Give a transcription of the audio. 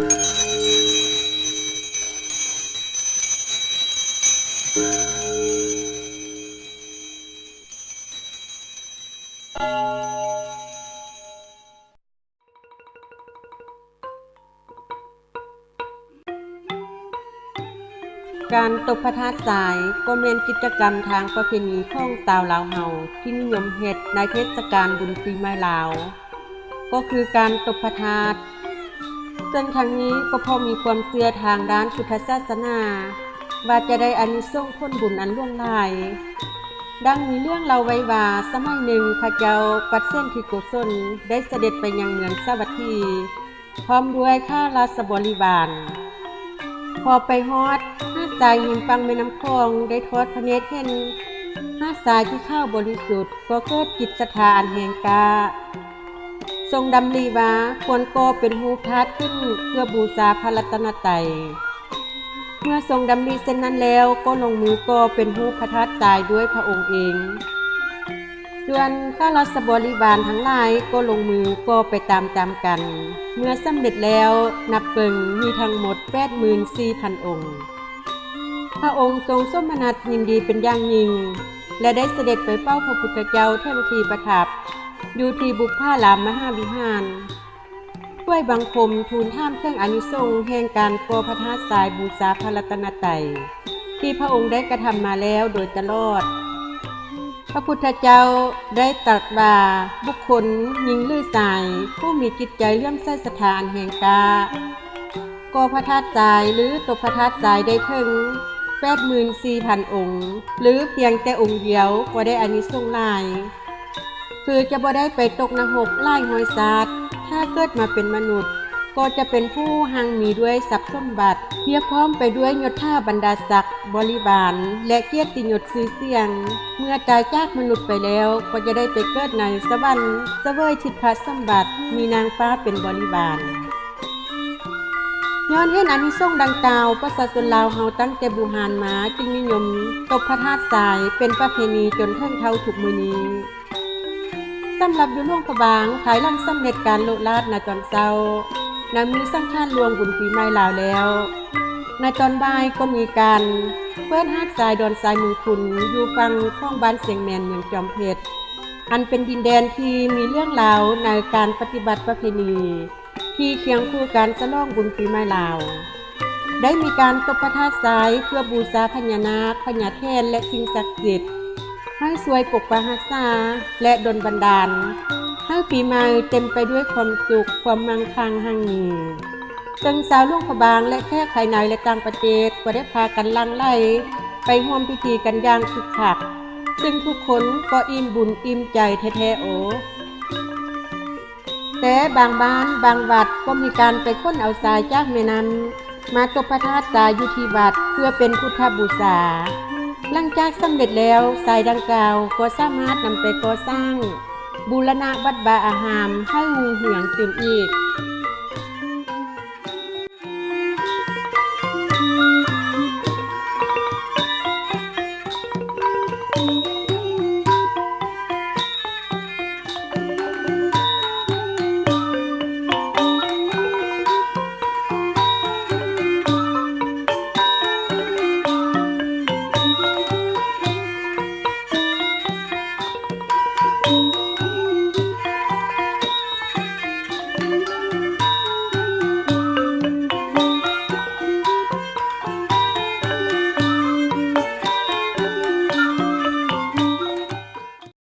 ການຕົບພະທາດຊາຍ ກໍແມ່ນກິດຈະກຳທາງປະເພນີຂອງຊາວລາວເຮົາ ທີ່ນິຍົມເຮັດໃນເທດສະການບຸນປີໃໝ່ລາວ ກໍຄືການຕົບພະທາດ. ເຊິ່ງທັງນີ້ກໍເພາະມີຄວາມເຊື່ອທາງດ້ານພຸດທະສາສະໜາ ວ່າຈະໄດ້ອານິສົງຜົນບຸນອັນຫຼວງຫຼາຍ. ດັ່ງມີເລື່ອງເລົ່າໄວ້ວ່າ ສະໄໝໜຶ່ງພະເຈົ້າປັດເສນທິໂກສົນໄດ້ສະເດັດໄປຍັງເມືອງສາວັດຖີ ພ້ອມດ້ວຍຂ້າລາຊະບໍລິວານ. ພໍໄປຮອດ ຫາດຊາຍຮິມຝັ່ງແມ່ນ້ຳຂອງໄດ້ທອດພະເນດເຫັນຫາດຊາຍທີ່ຂາວບໍລິສຸດ ກໍເກີດຈິດສັດທາອັນແຮງກ້າ ຊົງດຳລິວ່າຄວນກໍ່ເປັນຮູບທາດຂຶ້ນເພື່ອບູຊາພະລັດຕະນະໄຕ. ເມື່ອຊົງດຳລິເຊັ່ນນັ້ນແລ້ວ ກໍລົງມືກໍ່ເປັນຮູບພະທາດຊາຍດ້ວຍພະອົງເອງ. ສ່ວນຂ້າລາຊະບໍລິວານທັງຫຼາຍກໍລົງມືກໍ່ໄປຕາມໆກັນ. ເມື່ອສຳເລັດແລ້ວ ນັບເບິ່ງມີທັງໝົດແປດໝື່ນສີ່ພັນອົງ. ພະອົງຊົງສົມນະນັດຍິນດີເປັນຢ່າງຍິ່ງ ແລະ ໄດ້ສະເດັດໄປເຝົ້າພະພຸດທະເຈົ້າເຖິງທີ່ປະທັບ ຢູ່ທີ່ບຸບຜາລາມມະຫາວິຫານ ຖວາຍບັງຄົມທູນຖາມເຖິງອານິສົງແຫ່ງການກໍ່ພະທາດຊາຍບູຊາພະລັດຕະນະໄຕ ທີ່ພະອົງໄດ້ກະທຳມາແລ້ວໂດຍຕະຫຼອດ. ພະພຸດທະເຈົ້າໄດ້ຕັດວ່າ ບຸກຄົນຍິງ ຫຼື ຊາຍ ຜູ້ມີຈິດໃຈເຫຼື້ອມໃສສັດທາອັນແຮງກ້າ ກໍ່ພະທາດຊາຍ ຫຼື ຕົບພະທາດຊາຍໄດ້ເຖິງແປດໝື່ນສີ່ພັນອົງ ຫຼື ພຽງແຕ່ອົງດຽວກໍໄດ້ອານິສົງຫຼາຍ ຄືຈະບໍ່ໄດ້ໄປຕົກນະຮົກຫຼາຍຮ້ອຍຊາດ, ຖ້າເກີດມາເປັນມະນຸດ ກໍຈະເປັນຜູ້ຮັ່ງມີດ້ວຍຊັບສົມບັດ, ພຽບພ້ອມໄປດ້ວຍຍົດຖາບັນດາສັກ, ບໍລິວານ ແລະ ກຽດຕິຍົດຊື່ສຽງ. ເມື່ອຕາຍຈາກມະນຸດໄປແລ້ວ ກໍຈະໄດ້ໄປເກີດໃນສະຫວັນ, ສະເຫວີຍທິບພະສົມບັດ, ມີນາງຟ້າເປັນບໍລິວານ. ຍ້ອນເຫັນອານິສົງດັ່ງກ່າວ, ປະຊາຊົນລາວເຮົາຕັ້ງແຕ່ບູຮານມາຈຶ່ງນິຍົມຕົບພະທາດຊາຍເປັນປະເພນີຈົນເຖິງເທົ່າທຸກມື້ນີ້. ສຳລັບຢູ່ຫຼວງພະບາງ, ພາຍຫຼັງສຳເລັດການໂລະລາດໃນຕອນເຊົ້າ, ໃນມື້ສັງຂານຫຼວງບຸນປີໃໝ່ລາວແລ້ວ, ໃນຕອນບ່າຍກໍມີການເປີດຫາດຊາຍດອນຊາຍເມືອງຄຸນ ຢູ່ຝັ່ງຂອງບ້ານຊຽງແມ່ນ ເມືອງຈອມເພັດ, ອັນເປັນດິນແດນທີ່ມີເລື່ອງລາວໃນການປະຕິບັດປະເພນີ ທີ່ຄຽງຄູ່ການສະຫຼອງບຸນປີໃໝ່ລາວ. ໄດ້ມີການຕົບພະທາດຊາຍເພື່ອບູຊາພະຍານາກ, ພະຍາແຖນ ແລະ ສິ່ງສັກສິດ ໃຫ້ຊ່ວຍປົກປັກຮັກສາ ແລະ ດົນບັນດານໃຫ້ປີໃໝ່ເຕັມໄປດ້ວຍຄວາມສຸກ, ຄວາມມັ່ງຄັ່ງຮັ່ງມີ. ເຊິ່ງຊາວຫຼວງພະບາງ ແລະ ແຂກພາຍໃນ ແລະ ຕ່າງປະເທດ ກໍໄດ້ພາກັນຫຼັ່ງໄຫຼໄປຮ່ວມພິທີກັນຢ່າງຄຶກຄັກ, ເຊິ່ງທຸກຄົນກໍອີ່ມບຸນອີ່ມໃຈແທ້ໆ ໂອ. ແຕ່ບາງບ້ານບາງວັດກໍມີການໄປຂົນເອົາຊາຍຈາກແມ່ນ້ຳ ມາຕົບພະທາດຊາຍຢູ່ທີ່ວັດ ເພື່ອເປັນພຸດທະບູຊາ. ຫຼັງຈາກສຳເລັດແລ້ວ, ຊາຍດັ່ງກ່າວກໍສາມາດນຳໄປກໍ່ສ້າງບູລະນະວັດວາອາຮາມໃຫ້ຮຸ່ງເຮືອງຕື່ມອີກ.